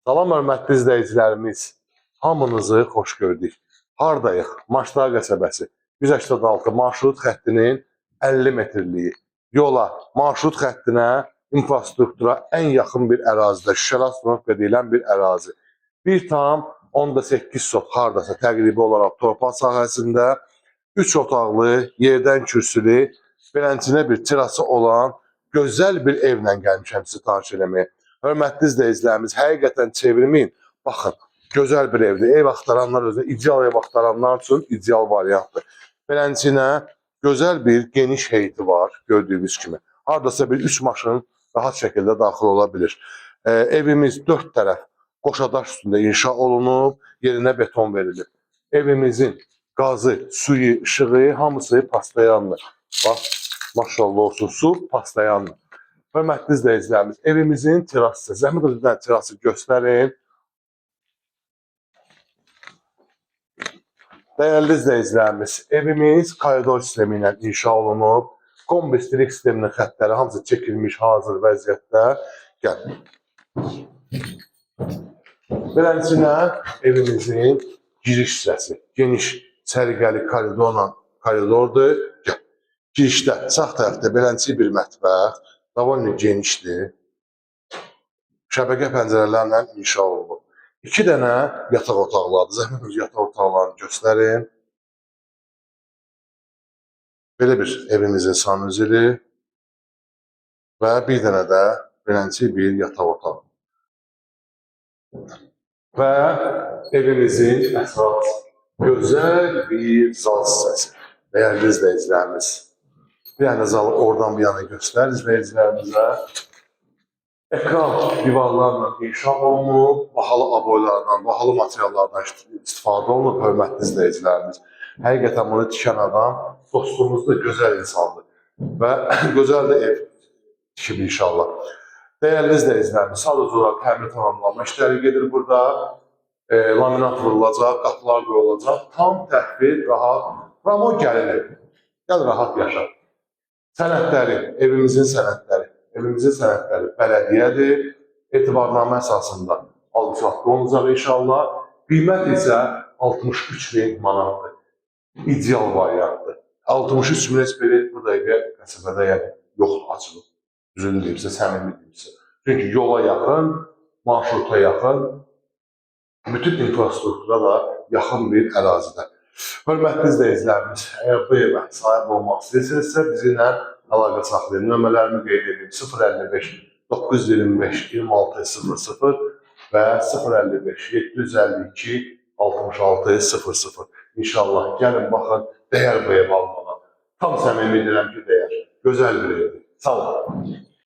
Salam hörmətli izləyicilərimiz. Hamınızı xoş gördük. Hardayıq? Maşdağ qəsəbəsi. 186 marşrut xəttinin 50 metrliyi. Yola, marşrut xəttinə, infrastruktura ən yaxın bir ərazidə, Şuşəli Astronovka deyilən bir ərazi. 1,8 sot hardasa təqribi olaraq torpaq sahəsində 3 otaqlı, yerdən kürsülü, beləncə bir terası olan gözəl bir evlə gəlmişəm sizi tanış eləməyə. Hörmətli izləyicilərimiz, həqiqətən çevirməyin. Baxın, gözəl bir evdir. Ev axtaranlar özünə ideal ev axtaranlar üçün ideal variantdır. Beləncə gözəl bir geniş heyəti var, gördüyünüz kimi. Hardasa bir 3 maşın rahat şəkildə daxil ola bilir. Evimiz dörd tərəf qoşadaş üstündə inşa olunub, yerinə beton verilib. Evimizin qazı, suyu, işığı hamısı pastayanlı. Bax, maşallah olsun, su pastayanlı. Hörmətli izləyicilərimiz, evimizin terası, zəhmət olmasa bir dənə terası göstərin. Dəyərli izləyicilərimiz, evimiz koridor sistemi ilə inşa olunub. Kombi istilik sisteminin xəttləri hamısı çəkilmiş, hazır vəziyyətdə. Gəl. Beləncə evimizin giriş hissəsi, geniş səliqəli koridorla koridordur. Gəl. Girişdə sağ tərəfdə beləncə bir mətbəx, dovolyno genişdir. Şəbəkə pəncərələrlə inşa olunub. 2 dənə yataq otaqlarıdır. Zəhmət olmasa yataq otaqlarını göstərin. Belə bir evimizin sanuzeli və bir dənə də beləncə bir yataq otağı. Və evimizin əsas gözəl bir zal hissəsi. Dəyərli izləyicilərimiz, bir dənə zalı oradan bu yana göstər izləyicilərimizə. Ekran divarlarla inşa olunub, bahalı aboylardan, bahalı materiallardan istifadə olunub, hörmətli izləyicilərimiz. Həqiqətən bunu tikən adam dostumuzdur, gözəl insandır və gözəl də ev tikib inşallah. Dəyərli izləyicilərimiz, sadəcə olaraq təmir tamamlanma işləri gedir burada. Laminat vurulacaq, qapılar qoyulacaq. Tam təhvil, rahat. Ramo gəlin ev. Gəl rahat yaşa. Sənədləri, evimizin sənədləri, evimizin sənədləri bələdiyyədir. Etibarnamə əsasında alqı-satqı olunacaq inşallah. Qiymət isə 63 min manatdır. İdeal variantdır. 63 min heç belə bu dəqiqə qəsəbədə yəni yoxdur açılıb. Düzünü deyim sizə, səmimi deyim sizə. Çünki yola yaxın, marşruta yaxın, bütün infrastruktura da yaxın bir ərazidə. Hörmətli izləyicilərimiz, əgər bu evə sahib olmaq istəyirsinizsə, bizimlə əlaqə saxlayın. Nömrələrimi qeyd edeyim. 055 925 26 00 və 055 752 66 00. İnşallah gəlin baxın, dəyər bu ev almağa. Tam səmimi deyirəm ki, dəyər. Gözəl bir evdir. Sağ olun.